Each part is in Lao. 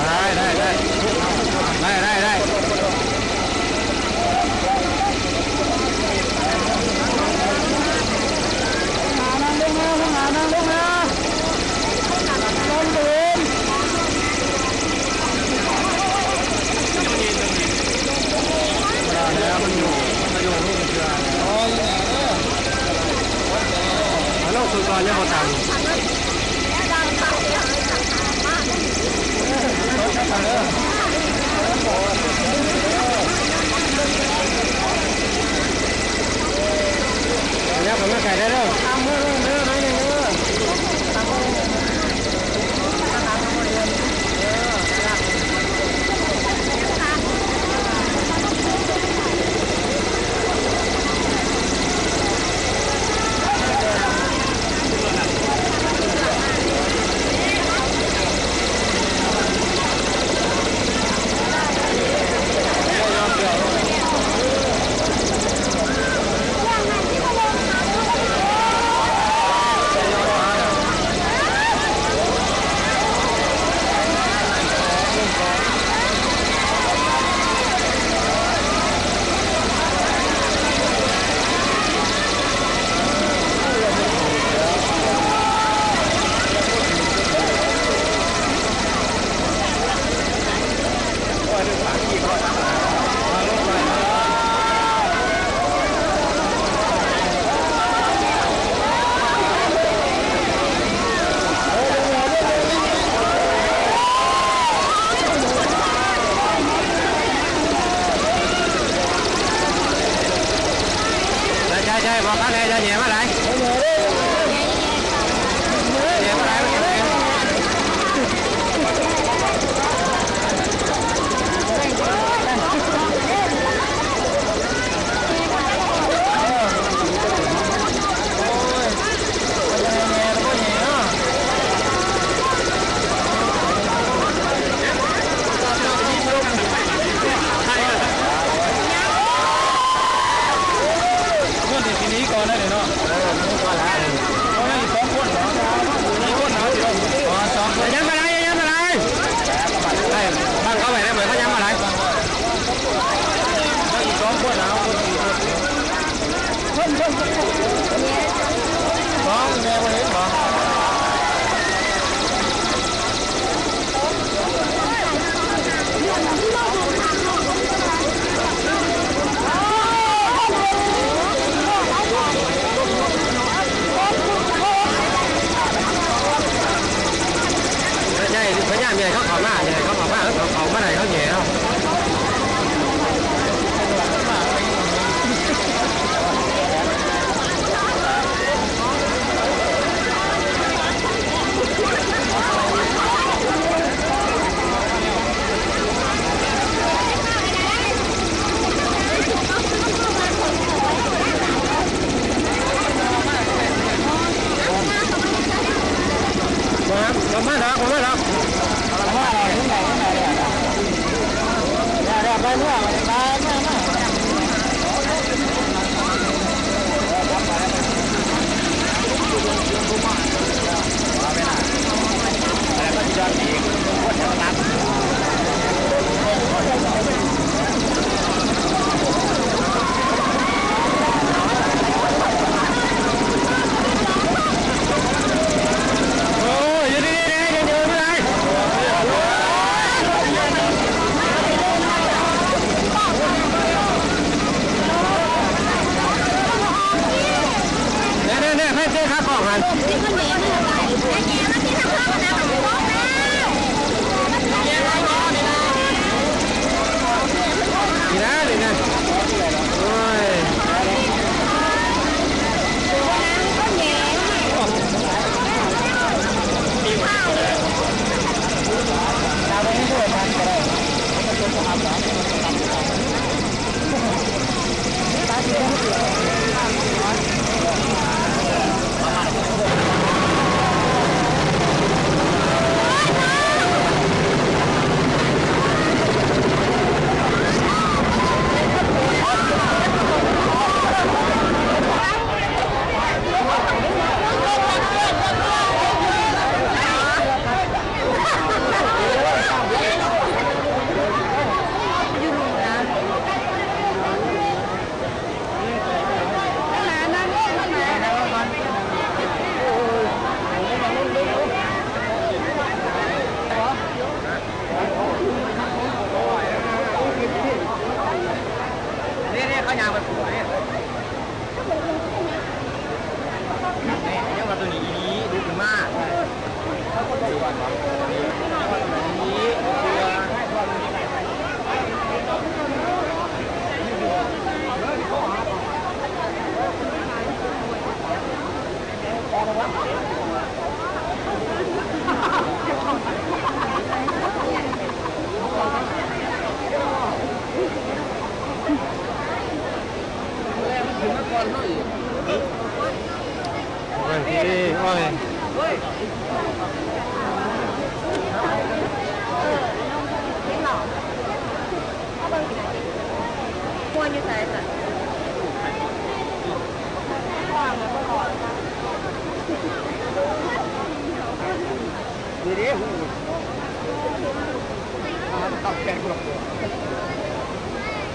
ໄດ້ ໄດ້ ໄດ້ ໄດ້ ໄດ້ ໄດ້ ໄດ້ ໃຊ່ໆ ບອກເຂົາແດ່ ຢ່າແຫຍ່ມາຫຼາຍ. ໃຫຍ່ ພະຍາຍາມໃຫຍ່ເຂົາເຂົ້າມາ ໃຫຍ່ເຂົາເຂົ້າມາ ເຂົາເຂົ້າມາໄດ້ ເຂົາແຫຍ່ເຮົາ. ບໍ່ມາດອກ ບໍ່ມາດອກ.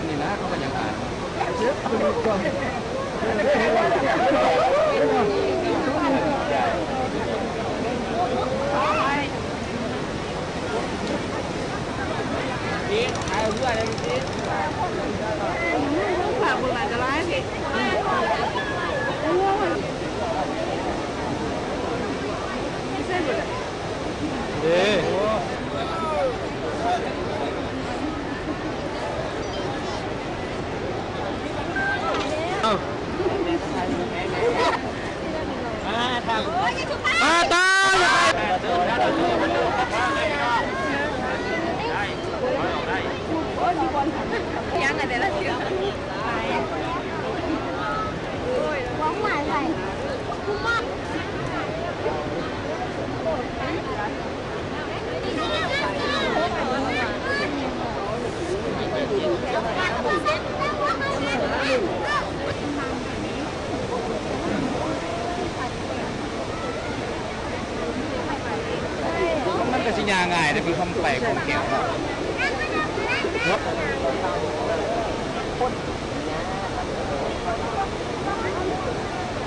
ນີ້ນະ ເຂົາກໍຍັງອ່ານ. ເດ້ ເອົ້າ ອາ ຕາຍ ມັນກໍຊິຍ່າງງ່າຍເດ້ ມີຄວາມໄປຂອງແກວເນາະ.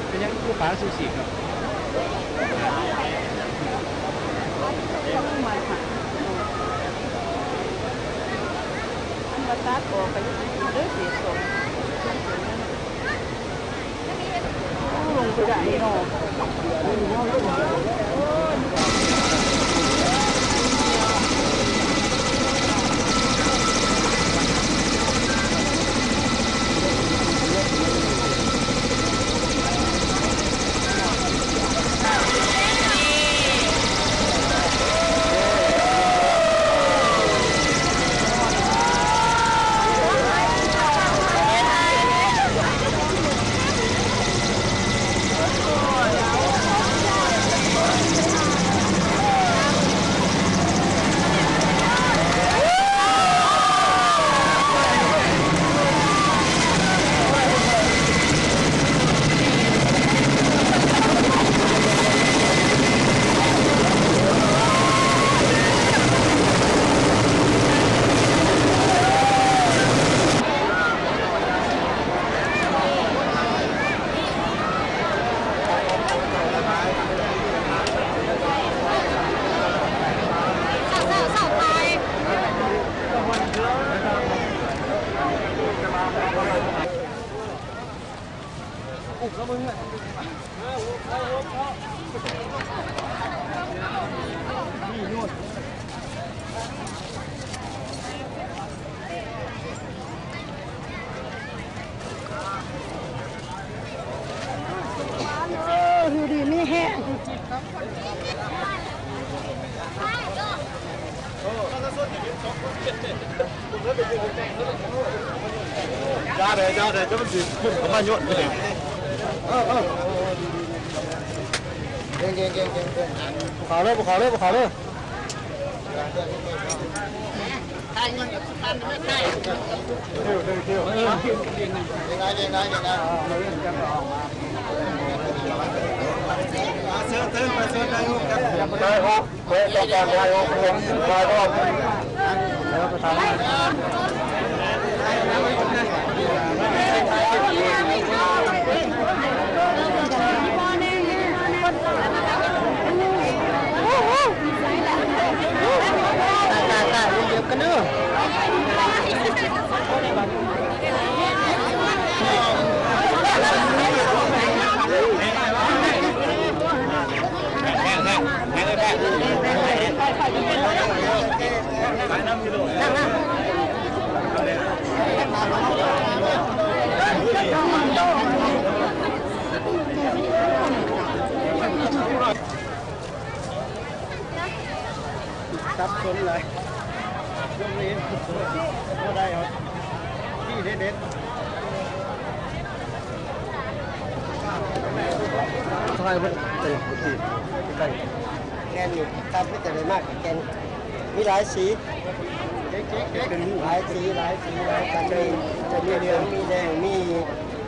ເປັນຫຍັງຄືປາຊູຊິເນາະ? ມັນວ່າຕັດອອກໄປເລີຍ ເສດສົມ ລົງໄປໄດ້ເນາະ. ເອີ ຢູ່ດີມີແຮງ. ຢ່າເດີ ຢ່າເດີ ຈະມັນຊິຂຶ້ນເຂົ້າມາໂຍນເລີຍ. ເອີ ເອີ ເກັ່ງໆໆໆ ເຂົ້າເລີຍ ເຂົ້າເລີຍ ເຂົ້າເລີຍ. ຕາຍໆໆ ລຸ້ນດຽວກັນເດີ. ສັບສົນຫຼາຍ ບໍ່ໄດ້ເອົາທີ່ເດັດໆ. ຖ່າຍເບິ່ງ ເອີ ໃກ້ ແກ່ນນີ້ ຕັດມາຈາກໃດມາກແກ່ນ ມີຫຼາຍສີ ຫຼາຍສີ ຫຼາຍສີ ຫຼາຍສັນ ມີ ຈະມີເຫຼືອງ ມີແດງ ມີ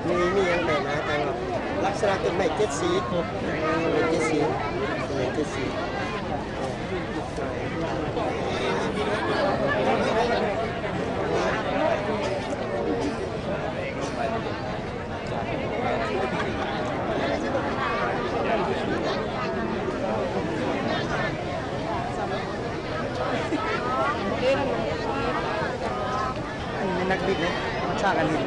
ມີ ມີຫຍັງແປກໜ້າຕ່າງອອກ ລັກສະນະຕົ້ນໄມ້ເຈັດສີ ເປັນເຈັດສີ ເປັນເຈັດສີ. ນັກບິດເນາະ ມັນສ້າງກັນເຫັນ.